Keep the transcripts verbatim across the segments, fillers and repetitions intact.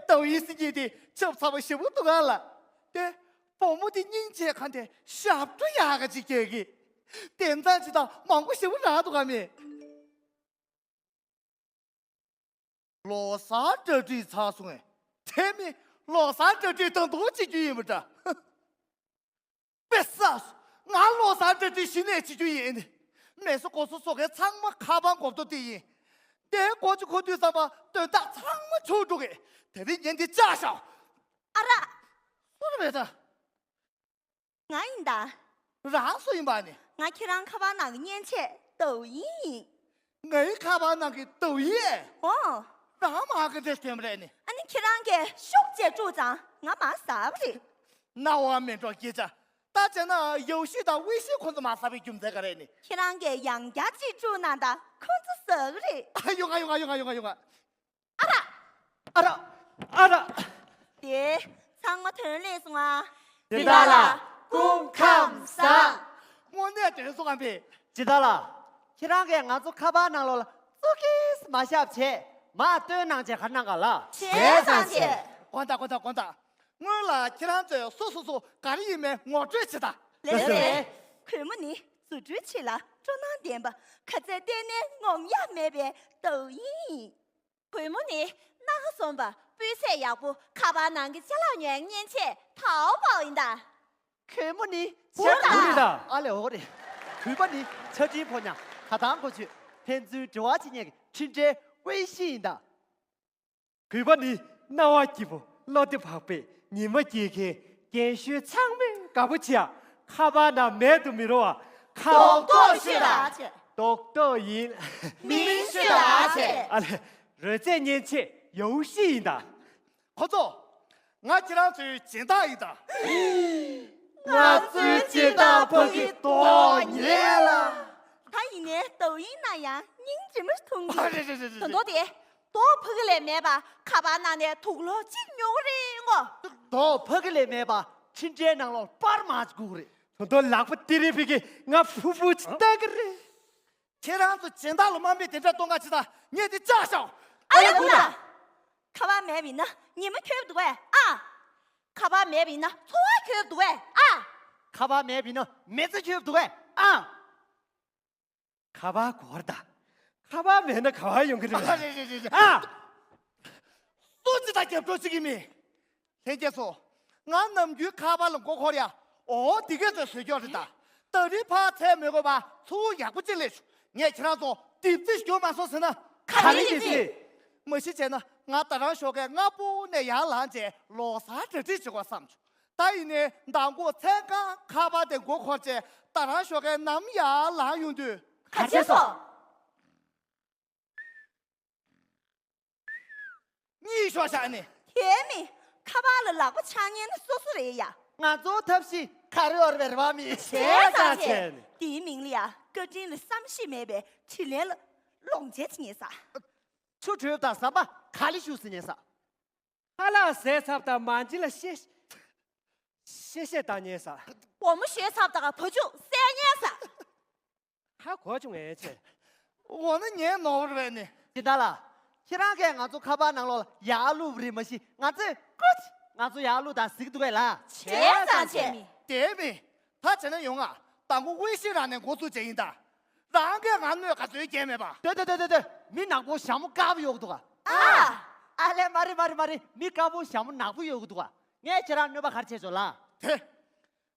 ཏའོ་ཡིན་ཟེར་མཁན་དེ་ཆབ་ཚ་པོ་ཞེ་པོ་འདུག་ག་ལ། དེ་བུ་མོ་དེ་སྙིང་རྗེ་ག་འདྲ་ཞབས་བྲོ་ཡག་ག་ཅིག་རྒྱག་གི། དེང་སང་ཅི་ད་མང་པོ་ཞེ་པོ་རག་འདུག་ག་མི། ལོ་གསར་གྲ་སྒྲིག་ཚར་སོང་ངས། དེ་མིན་ལོ་གསར་གྲ་སྒྲིག་དང་དུ་བྱེད་རྒྱུ་ཡིན་པ་འདྲ། དཔེ་ས། ང་ལོ་གསར་གྲ་སྒྲིག་གཞི་ནས་བྱེད་རྒྱུ་ཡིན། མེ་སོ་ཀོ་སོ་སོ་གའི་ཚང་མ་ཁ་པར་མགོ་ཐོག་དེ་ཡིན། དེའི་སྐོར་གྱི་ཁོ་དུས་ཙམ་པ་དོན་དག་ཚང་མ་འཆུག་འགྲོ་གི། དེ་རིང་ཉིན་འདི་བཅག་ཤོག་ཨ་ར། སུ་རེད་པས་ད། ང་ཡིན་ད། རང་སུ་ཡིན་པ་ནི། ང་ཁྱེད་རང་ཁ་པར་ནང་གི་མཉེན་ཆས་ཏའོ་ཡིན་ཡིན། ངའི་ཁ་པར་ནང་གི་ཏའོ་ཡིན། ཨོ། རང་མ་ག་འདྲས་སྟོན་པ་རེད་ནི། ཨ་ནི་ཁྱེད་རང་གིས་ཤུགས་ཆེ་དཀྲུགས་ཙང་ང་མ་ཟ་བ་རེད། རྣ་བ་མེད་འགྲོ་སྐད་ཆ། ད་བྱས་ན་ཡའོ་ཤི་དང་ཝེ་ཤི་ཁོང་ཚོ་མ་ཟ་བའི་རྒྱུ་མཚན་ག་རེ་ནི། ཁྱེད་རང་གིས་ཡང་བསྐྱར་ཅིག་དཀྲུགས་གནང་དང་ཁོང་ཚོ་ཟ་གི་རེད། ཨ་ཡོང་ང་ཡོང་ང་ཡོང་ང་ཡོང་ང་ཡོང་ང་། ཨ་ར། ཨ་ར། ཨ་ར། དེ་ཚང་མ་ཐོན་ལེ་སོང་ཨ། སྦྱིན་བདག་ལགས་སྐུ་ཁམས་བཟང་། དངོས་གནས་ཐོན་སོང་ཨ་པས། སྦྱིན་བདག་ལགས། ཁྱེད་རང་གིས་ང་ཚོ་ཁ་པར་ནང་ལོགས་ལ་ཙུ་ཀིས་མ་བཞག་བྱས་མར་བཏོན་གནང་བྱས་ག་རེ་གནང་ག་ལ། བྱས་ཙང་བྱས། དགོངས་དག་དགོངས་དག་དགོངས་དག་སྔོན་ལ་ཁྱེད་རང་ཚོས་སོ་སོ་སོ་ག་རེ་ཡིན་མིན་ངོ་སྤྲོད་བྱེད་དང་། ལགས་སོ། གུས་མོ་ནི་རྫུ་འཕྲུལ་ཆེ་ལ་སྤྲོ་སྣང་ལྡན་པ། ཁ་ཚད་གཏན་ནས་ངོམ་ཡག་མེད་པའི་ཏའོ་ཡིན། གུས་མོ་ནི་སྣ་ཁ་ཟོམ་པ། སྤུས་ཚད་ཡག་པོ། ཁ་པར་ནང་གི་ཅ་ལག་ཉོ་ཡག་མཉེན་ཆས་ཐའོ་པའོ་ཡིན་ད། གུས་མོ་ནི་བུ་ཆ་རེད་ད། ཨ་ལེ་འོ་རེད། གུས་པ་ནི་ཆ་འཕྲིན་ཕོ་ཉ། ཁ་ཐང་གོ་ཆོད། ཕན་ཚུན་འབྲེལ་བ་བྱེད་མཁན་གྱི་འཕྲིན་ཕྲན་ཝེ་ཤི་ཡིན་ད། གུས་པ་ནི་རྣ་བ་སྐྱིད་པོ། བློ་བདེ་བག་ཕེབས། ཉི་མ་སྐྱིད་མཁན། རྒན་གཞོན་ཚང་མས་དགའ་པོ་བྱེད་ཡག་ཁ་པར་ནང་མེད་དུ་མི་རུང་བ། ཁ། རྡོག་རྡོག་ཤོད་དང་། རྡོག་རྡོག་ཡིན། མིང་ཤོད་དང་། ཨ་ལེ། རོལ་རྩེད་མཉེན་ཆས་ཡའོ་ཤི་ཡིན་ད། ཁོ་ཚོ། ང་ཁྱེད་རང་ཚོའི་སྦྱིན་བདག་ཡིན་ད། ང་ཚོའི་སྦྱིན་བདག་ཕ་གི་རྡོག་ཉེས་ལ། ད་ཡིན་ནའི་ཏའོ་ཡིན་ན་ཡང་སྙིང་རྗེ་མོ་ཐུང་གི། ཨ་རེད་རེད་རེད་རེད། ད་མདོ་དེ། རྡོག་ཕ་གི་ལས་མེད་པ་ཁ་པར་ནང་ནས་དུག་ལོག་གཅིག་ཉོ་གི་རེད་ངོ་། རྡོག་ཕ་གི་ལས་མེད་པ་འཕྲིན་ཕྲན་ནང་ལོགས་པར་མ་བཅུག་གི་རེད། ད་མདོ་ལག་པ་དེ་རིང་ཕ་གི་ང་ཕུ་ཕུ་ཅིག་ལྟ་གི་རེད། ཁྱེད་རང་ཚོ་སྦྱིན་བདག་ལ་དམའ་འབེབས་དེ་འདྲ་གཏོང་ག་ཅི་ད། ངས་འདི་བཅག་ཤོག་ཨ་ལེ་ཁུ་ན། ཁ་པར་མེད་པ་ཡིན་ན་ཉི་མ་འཁྱོལ་འདུག་གས་ཨ། ཁ་པར་མེད་པ་ཡིན་ན་འཚོ་བ་འཁྱོལ་འདུག་གས་ཨ། ཁ་པར་མེད་པ་ཡིན་ན་མི་ཚེ་འཁྱོལ་འདུག་གས་ཨ། ཁ་པར་དགོས་རེད་ད། ཁ་པར་མེད་ན་ག་པར་ཡོང་གི་རེད། ཨ་རེད་རེད་རེད་རེད། ཨ། སུ་ཅི་ད་རྒྱབ་སྐྱོར་བྱེད་ཀྱི་མེད། ལྷན་རྒྱས་ཚོ། ང་ནམ་རྒྱུན་ཁ་པར་ལ་མགོ་འཁོར་ཡ། འོ་འདི་གས་ཚོས་བཟོས་ཀྱོག་རེད་ད། ད་རིང་ཕར་ཚད་མི་དགོས་པ་ཚུར་ཡག་པོ་ཅིག་ལས་ཞུ། ངས་ཁྱེད་རང་ཚོ་དེབ་རྩིས་ཞུ་མ་སོང་ཟེར་ན། ག་རེ་དེབ་རྩིས། མ་གཞི་བྱས་ན་ང་ད་རང་ཞོགས་ཀས་སྔ་པོ་ནས་ཡར་ལངས་རྗེས་ལོ་གསར་གྲ་སྒྲིག་བྱེད་དགོས་བསམ་བྱུང་། ད་ཡིན་ནའི་མདང་དགོང་མཚན་གང་ཁ་པར་དེ་མགོ་འཁོར་རྗེས་ད་རང་ཞོགས་ཀས་ནམ་ཡར་ལངས་ཡོང་དུས། ག་བྱས་སོང་། གཉིད་ཤོར་བཞག་ནས། དེ་མིན། ཁ་པར་ལ་ལག་པ་འཆང་མཁན་ནི་སོ་སོ་རེད་ཡ། ང་ཚོའི་ཐབས་ཤེས་ག་རེ་ཡོད་རེད་པ་མི། བྱས་ཙང་བྱས། དེའི་མིང་ལ་ཡ་བཀའ་དྲིན་ལ་བསམ་ཤེས་མེད་པའི་དྲིན་ལན་ལ་ལོངས་སྤྱོད་བྱེད་ཉེན་ས། ཆུ་དྲོད་དང་ཟམ་པ་ག་ལེ་ཞུ་ཟེར་ཉེན་ས། ཁ་ལག་ཟས་ཚབ་དང་མ་འཇི་ལ་གཤེ་གཤེ་གཤེ་བཏང་ཉེན་ས། སྒོར་མོ་ཞོན་ཚབ་དང་བ་ཕྱུགས་བསད་ཉེན་ས། ཧ་གོ་བྱུང་ངས་ཆེ། འོ་ན་ངའི་ནོར་བ་རེད་ནི། སྦྱིན་བདག་ལགས། ཁྱེད་རང་གིས་ང་ཚོ་ཁ་པར་ནང་ལོགས་ལ་ཡར་བླུགས་པ་རེད་མ་གཞི་ང་ཚོས་ཀོ་ཅི་ང་ཚོ་ཡར་བླུགས་དང་ཟེར་གྱི་འདུག་གས་ལ། བྱས་ཙང་བྱས། དེ་མིན། ད་བྱས་ན་ཡོང་ང་། དང་པོ་ཝེ་ཤི་རང་ནས་འགོ་ཚུགས་བྱས་ཡིན་ད། རང་གིས་ང་གནོད་ག་ཚོད་བསྐྱལ་མེད་པ། ལྟོས་ལྟོས་ལྟོས་ལྟོས། མི་ནག་པོ་ཞྭ་མོ་དཀར་པོ་གཡོག་འདུག་ག་ཨ། ཨ་ལས་མ་རེད་མ་རེད་མ་རེད། མི་དཀར་པོ་ཞྭ་མོ་ནག་པོ་གཡོག་འདུག་ག་ངས་ཁྱེད་རང་གནོད་པ་ག་རེ་བྱས་ཆོག་ལ། དེ།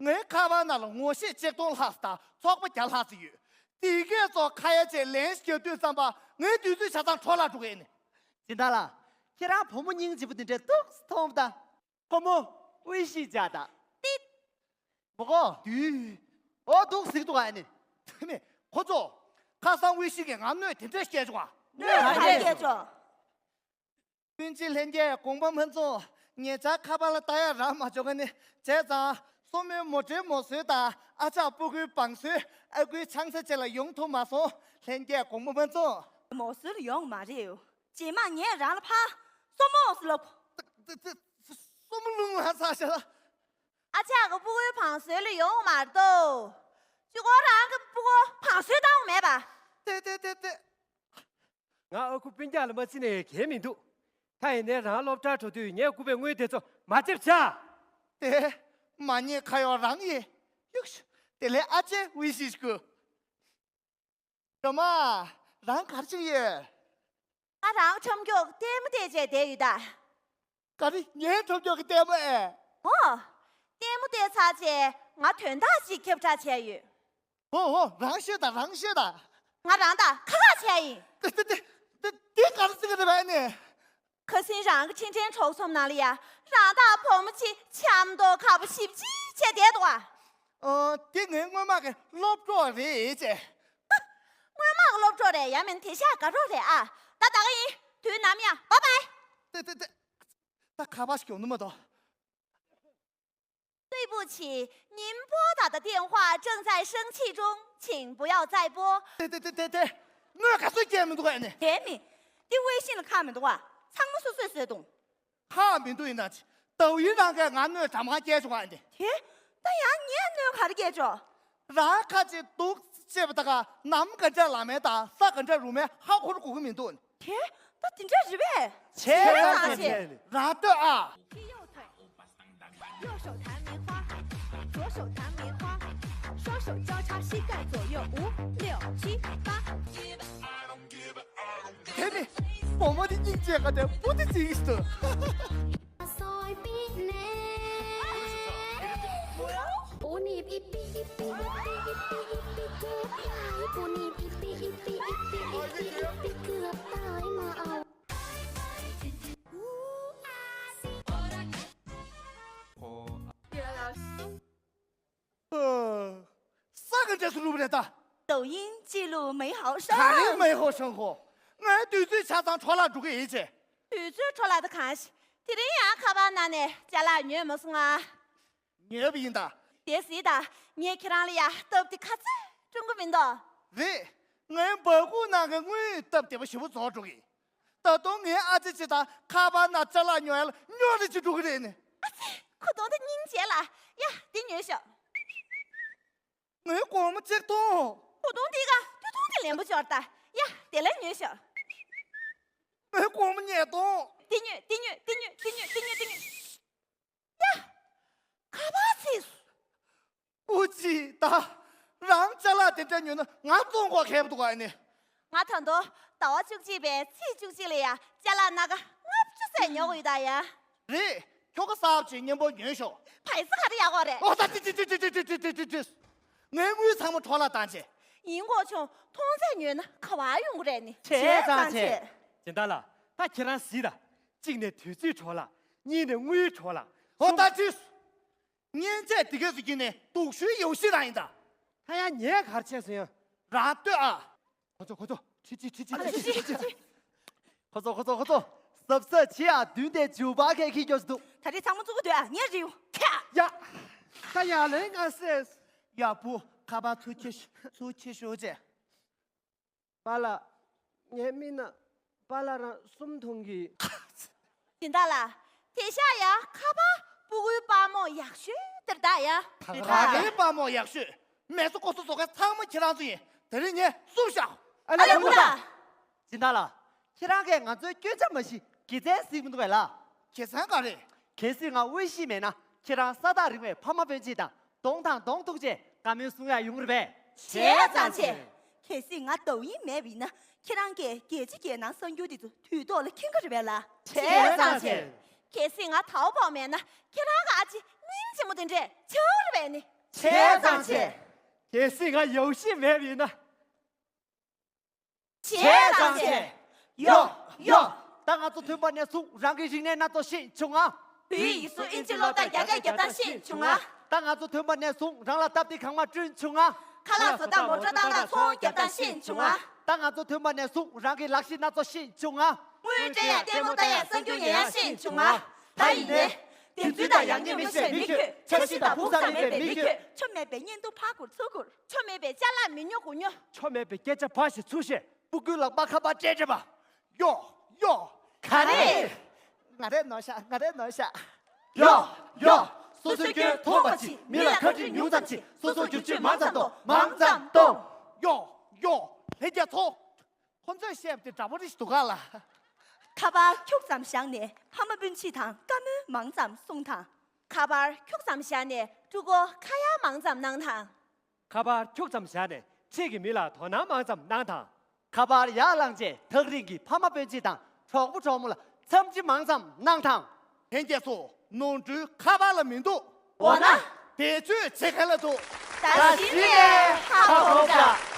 ངའི་ཁ་པར་ནང་ལ་ངོ་ཤེས་ཆིག་སྟོང་ལྷག་ཙམ་དང་ཚོགས་པ་བརྒྱ་ལྷག་ཙམ་ཡོད། དེ་གས་ཚོ་ཁ་ཡ་བྱས་ལན་ཞིག་རྒྱག་དུས་ཙམ་པ་ངའི་དུས་ཚོད་ཆ་ཚང་འཕྲོ་བརླག་འགྲོ་གི་ཡིན། སྦྱིན་བདག་ལགས། ཁྱེད་རང་བུ་མོ་སྙིང་རྗེ་པོ་འདི་འདྲས་ཏོག་ཙམ་མཐོང་ད། ཁོ་མོ་ཝི་ཤི་བྱ་ད། ཏིད། མོ་གོ་དུས། ཨོ་འདུག་ཟིག་འདུག་ཨ་ནི། དེ་ནི་ཁོ་ཚོ། ཁ་སང་ཝི་ཤི་གིས་ང་གནོད་དེ་འདྲས་བཤད་བྱུང་ཨ། གནོད་ག་འདྲས་བཤད་བྱུང་། སྤུན་མཆེད་ལྷན་རྒྱས་དགོངས་པ་མ་ཚོམས། ཉེ་ཆར་ཁ་པར་ལ་ལྟ་ཡག་རག་མ་བྱུང་ག་ནི་བྱས་ཙང་། སྲུ་མོའི་མོ་ཊའི་མོ་སྲོལ་དང་ཨ་ཅག་སྤུ་གུའི་བང་སྲོལ། ཨ་ཁུའི་ཆང་ས་བཅས་ལ་ཡོང་ཐུབ་མ་སོང་། ལྷན་རྒྱས་དགོངས་པ་མ་ཚོམས། མོ་སྲོལ་ཡོང་མ་རེད་ཡོ། རྗེས་མ་ངས་རང་ལ་ཕར་སྲུ་མོ་ཟེར་ལབ། ད་ད་ད་སྲུ་མོ་རླུང་ལངས་ཚར་ཤག་ཨ་ཅག་གི་སྤུ་གུའི་བང་སྲོལ་ལ་ཡོང་མ་རེད་དོ། གཅིག་པོ་རང་གི་སྤུ་གུ་བང་སྲོལ་བཏང་མེད་པ། ཏེ་ཏེ་ཏེ་ཏེ། ང་ཨ་ཁུ་སྤུན་ཀྱག་ལ་མ་བརྩིས་ནས་གལ་མི་འདུག་ད་ཡིན་ནའི་རང་སློབ་གྲྭར་འགྲོ་དུས་ཉལ་དགོས་པའི་དངུལ་དེ་ཚོ་མ་ལྕེབ་བྱ། དེ། མ་ཉེས་ཁ་གཡོག་རང་ཡིན། གཡུག་ཤོག་དེ་ལས་ཨ་ཅེ་ཝི་ཤིས་ཀུ། སྒྲོལ་མ། རང་ག་རེ་བྱེད་ཀྱི་ཡོད། ང་རང་ཁྲོམ་སྐྱོག་ལྟད་མོ་བལྟས་བྱས་བསྡད་ཡོད་ད། ག་རེ་ངའི་ཁྲོམ་སྐྱོག་གི་ལྟད་མོ་ཨེ། ཨོ། ལྟད་མོ་བལྟས་ཚར་རྗེས་ང་དོན་དག་ཅིག་ཁྱབ་བསྒྲགས་བྱས་ཡོད། ཨོ་ཨོ། རང་ཤོད་དང་རང་ཤོད་དང་། ང་རང་དང་ཁ་ཁ་བྱས་ཡིན། དེ་དེ་དེ་དེ་དེ་ག་རེ་ཟེར་གི་རེད་བས་ནི། ཁ་སང་རང་གི་འཕྲིན་ཕྲན་གྲོགས་ཚོམས་ནང་ལ་ཡ། རང་དང་བུ་མོ་ཅིག་འཆམ་མདོག་ཁ་པོ་ཞིབ་ཅིག་བྱས་བསྡད་འདུག་ཨ། ཨོ། དེ་ངའི་སྔོན་མ་གི་སློབ་གྲོགས་རེད་ཅེ། སྔོན་མ་གི་སློབ་གྲོགས་རེད་ཡ། མིན་དེ་ཤ་དགའ་རོགས་རེད་ཨ། ད་ད་ག་ཡིན། དུས་ནམ་ཡང་བཱའི་བཱའི། དེ་དེ་དེ། ད་ཁ་པར་ཞིག་ཡོང་ནི་མ་གཏོགས། 对不起，您拨打的电话正在生气中，请不要再拨。 དེ་དེ་དེ་དེ་དེ། དངུལ་ག་ཚོད་སྐྱེལ་མི་འདུག་ཨ་ནི། དེ་ནི། འདི་ཝེ་ཤིན་ལ་ཁག་མི་འདུག་བ། ཚང་མ་སོ་སོས་བཟོས་འདུག་ཁག་མི་འདུག་ཡིན་ན་ཅི། ཏའོ་ཡིན་རང་གིས་ང་དངུལ་གྲངས་མང་སྐྱེལ་བྱུང་ཨ་ནི། དེ། ད་ཡང་ངས་དངུལ་ག་རེ་སྐྱེལ་ཆོག་རང་ཁ་ཅིག་འདུག་ཅེས་པ་ད་ག་ནམ་ག་འདྲ་ལ་མེད་དང་ས་ག་འདྲ་རུ་མེད་ཧ་གོ་རུ་གོ་གི་མི་འདུག་དེ། ད་དེ་འདྲ་རེད་པས། བྱས་ཙང་བྱས། རང་ལྟོས་ཨ། 右手弹棉花，左手弹棉花，双手交叉，膝盖左右，五六七八。 དེ་ནི་བུ་མོ་དེ་སྙིང་རྗེ་ག་དེ་པོ་ཏི་ཅིག་ཏུ། ས་ག་འདྲས་སུ་བླུགས་པ་རེད་ད། 抖音记录美好生活。 ག་རེ་美好生活། ངའི་དུས་ཚོད་ཆ་ཚང་འཕྲོ་བརླག་འགྲོ་གི་ཡིན་ཅེ། དུས་ཚོད་འཕྲོ་བརླག་ད་གང་ཞིག་དེ་རིང་ཡང་ཁ་པར་ནང་ནས་ཅ་ལག་ཉོས་མ་སོང་ང་། ཉོས་པ་ཡིན་ད། དེ་སྲིད་ད། ངས་ཁྱེད་རང་ལ་ཡ་སྟབས་བདེ་ག་ཚོད་སྐྲུན་གི་མི་འདུག་རེད། ངའི་སྦ་ཁུག་ནང་གི་དངུལ་སྟབས་བདེ་པོ་ཞེ་པོ་རྫོགས་འགྲོ་གི། ད་དུང་ངའི་ཨ་ཅེ་ཅིག་དང་ཁ་པར་ནང་ཅ་ལག་ཉོ་ཡ་ལ་རྙོག་དྲ་ཅིག་འགྲོ་གི་རེད་ནི། ཨ་ཙི། ཁུ་སྟོང་དེ་སྙིང་རྗེ་ལ། ཡ་དེ་ཉོས་ཤོག་ངའི་སྒོར་མོ་གཅིག་སྟོང་། ཁུ་སྟོང་དེ་ག་ཐུག་སྟོང་དེ་ལེན་པོ་ཤོར་ད། ཡ་དེ་ལ་ཉོས་ཤོག་ངའི་སྒོར་མོ་ཉིས་སྟོང་། དེ་ཉོས་དེ་ཉོས་དེ་ཉོས་དེ་ཉོས་དེ་ཉོས་དེ་ཉོས། ཡ། ཁ་པར་ཚིག་ཨུ་ཙི་ད། རང་ཅ་ལག་དེ་འདྲ་ཉོས་ན་ང་བཙོང་གོ་ཁེལ་འདུག་ག་ནི། ང་ད་དུང་ཟླ་བ་བཅུ་གཅིག་པའི་ཚེས་བཅུ་གཅིག་ལ་ཡ་ཅ་ལག་སྣ་ཁ་ལྔ་བཅུ་ཙམ་ཉོ་དགོས་ཡོད་ད་ཡ། རེད། ཁྱོ་ག་གསར་པ་ཅིག་མཉམ་པོ་ཉོས་ཤོག་ཕ་ཡི་ས་ག་རེ་ཡག་གོ་རེད། ཨོ་ད་ཏི་ཏི་ཏི། ངའི་དངུལ་ཚང་མ་འཕྲོ་བརླག་བཏང་བྱས། ཡིན་གོ་ཆུང་མཐོང་ཚད་ཉོས་ན་ག་བ་ཡོང་གི་རེད་ནི། བྱས་ཙང་བྱས། སྦྱིན་བདག་ལགས། ད་ཁྱེད་རང་གཟིགས་དང་། གཅིག་ནས་དུས་ཚོད་འཕྲོ་བརླག་གཉིས་ནས་དངུལ་འཕྲོ་བརླག་ཨོ་ད་ཏི། གཉན་ཆས་དེ་གས་སུ་གྱིས་ནས་སྡུག་ཤོས་ཡོ་ཤི་རང་ཡིན་ད། ད་ཡང་ཉལ་གར་ཆས་སུ་ཡང་། རང་ལྟོས་ཨ། ཁོ་ཚོ་ཁོ་ཚོ་ཁྲི་ཆི་ཁྲི་ཆི་ཁྲི་ཆི་ཁྲི་ཆི། ཁོ་ཚོ་ཁོ་ཚོ་ཁོ་ཚོ། གཟབ་གཟབ་བྱེད་ཨ། བདུན་དེ་ཇུ་བ་ཁའི་ཁྱི་སྐྱོ་སུ་འདུག་ད་རེས་ཚང་མ་བཙུགས་གི་སྡོད་ཨ། ངས་རེད་ཡོ། ཁྱ། ཡ། ད་ཡ་ལེ་ང་སེས། ཡ་བུ་ཁ་པར་ཚུར་ཁྱེར་ཤོག་ཚུར་ཁྱེར་ཤོག་ཅེ། པཱ་ལགས། ངའི་མིག་ནང་པཱ་ལགས་རང་གསུམ་མཐོང་གི། སྦྱིན་བདག་ལགས། དེ་ཤག་ཡ་ཁ་པར་སྤུ་གུའི་པར་མོ་ཡག་ཤོས་དེར་ད་ཡ། ད་ག་རེ་པར་མོ་ཡག་ཤོས། མེ་སོ་ཀོ་སོ་སོ་ག་ཚང་མ་ཁྱེད་རང་ཚོ་ཡིན། དེ་རིང་ངས་གསུམ་བཞག་ཨ་ལེ་བུ་ད། སྦྱིན་བདག་ལགས། ཁྱེད་རང་གིས་ང་ཚོའི་སྐྱོན་ཆ་མ་ཤེས་དགེ་མཚན་གཟིགས་མི་འདུག་གས་ལགས། དགེ་མཚན་ག་རེ། གལ་སྲིད་ང་དབུས་གཞིས་མེད་ན་ཁྱེད་རང་ས་ཐག་རིང་བའི་ཕ་མ་སྤུན་མཆེད་དང་གདོང་དང་གདོང་ཐུག་བྱས་བཀའ་མོལ་གསུང་ཡག་ཡོང་གི་རེད་པས། བྱས་ཙང་བྱས། གལ་སྲིད་ང་ཏའོ་ཡིན་མེད་པ་ཡིན་ན་ཁྱེད་རང་གིས་རྒྱལ་སྤྱི་རྒྱལ་ནང་གསར་འགྱུར་འདི་ཚོ་དུས་ཐོག་ལ་མཁྱེན་གི་རེད་པས་ལགས། བྱས་ཙང་བྱས། གལ་སྲིད་ང་ཐའོ་པའོ་མེད་ན་ཁྱེད་རང་གི་ཨ་ཅེ་སྙིང་རྗེ་མོ་དེ་འདྲས་ཆགས་རེད་པས་ནི། བྱས་ཙང་བྱས། གལ་སྲིད་ང་ཡའོ་ཤི་མེད་པ་ཡིན་ན། བྱས་ཙང་བྱས། ཡོ། ཡོ། ད་ང་ཚོ་ཐོན་པ་ནས་བཟུང་རང་གི་རིག་གནས་སྣ་ཚོགས་ཤེས་བྱུང་ང་། བོད་ཡིག་གཟུགས་ཨིན་ཇི་སློབ་གྲྭ་རྒྱ་སྐད་རྒྱབ་སྟངས་ཤེས་བྱུང་ང་། ད་ང་ཚོ་ཐོན་པ་ནས་བཟུང་རང་ལ་སྟབས་བདེ་གང་མང་བསྐྲུན་བྱུང་ང་། ཁ་ལག་བཟོ་སྟངས་མོ་ཊ་བཏང་སྟངས་ཚོང་རྒྱབ་སྟངས་ཤེས་བྱུང་ང་། ད་ང་ཚོ་ཐོན་པ་ནས་བཟུང་རང་གི་ལག་ཤེས་སྣ་ཚོགས་ཤེས་བྱུང་ང་། དངུལ་སྤྲད་ཡག་ལྟད་མོ་ལྟ་ཡག་གསར་འགྱུར་ཉན་ཡག་ཤེས་བྱུང་ང་། ད་ཡིན་ནའི། བདེན་རྫུན་དང་ཡག་ཉེས་མི་ཤེས་མི་ཁྱོད། འཆར་གཞི་དང་ཕུགས་བསམ་མེད་པའི་མི་ཁྱོད། ཆོ་མེད་པའི་བརྙན་ཐུང་ཕར་སྐུར་ཚུར་སྐུར། ཆོ་མེད་པའི་ཅ་ལག་མི་ཉོ་དགུ་ཉོ། ཆོ་མེད་པའི་སྐད་ཆ་ཕར་བཤད་ཚུར་བཤད། སྤུ་གུའི་ལག་པ་ཁ་པར་སྤྲད་སྤྲད་པ། ཡོ། ཡོ། ག་རེ། ང་རེ་ནོར་ཤག་ང་རེ་ནོར་ཤག་ཡོ། ཡོ། སོ་སོའི་སྐྱོན་མཐོང་བ་ཅིག་མི་ལ་ཁ་དཀྲིས་ཉུང་ཙམ་བྱེད། སོ་སོ་བསྒྱུར་བཅོས་མང་ཙམ་གཏོང་། མང་ཙམ་གཏོང་། ཡོ། ཡོ། ལྷན་རྒྱས་ཚོ། ཁོ་ཚོས་བཤད་པ་དེ་འདྲ་པོ་རེད་ཞིག་འདུག་ག་ལ། ཁ་པར་ཁྱུག་ཙམ་བཞག་ནས་ཕ་མ་སྤུན་མཆེད་དང་བཀའ་མོལ་མང་ཙམ་གསུངས་དང་། ཁ་པར་ཁྱུག་ཙམ་བཞག་ནས་ཕྲུ་གུ་ཁ་ཡ་མང་ཙམ་གནང་དང་། ཁ་པར་ཁྱུག་ཙམ་བཞག་ནས་ཕྱི་གི་མི་ལ་དོ་སྣང་མང་ཙམ་གནང་དང་། ཁ་པར་ཡར་བླངས་རྗེས་ཐག་རིང་གི་ཕ་མ་སྤུན་མཆེད་དང་གྲོགས་པོ་གྲོགས་མོ་ལ་འཚམས་འདྲི་མང་ཙམ་གནང་དང་། ལྷན་རྒྱས་ཚོ། ནོར་འཁྲུལ་ཁ་པར་ལ་མི་འདུག་འོ་ན། བེད་སྤྱོད་བྱེད་མཁན་ལ་འདུག་ད་གཞི་ནས་ཧ་གོ་འདྲ།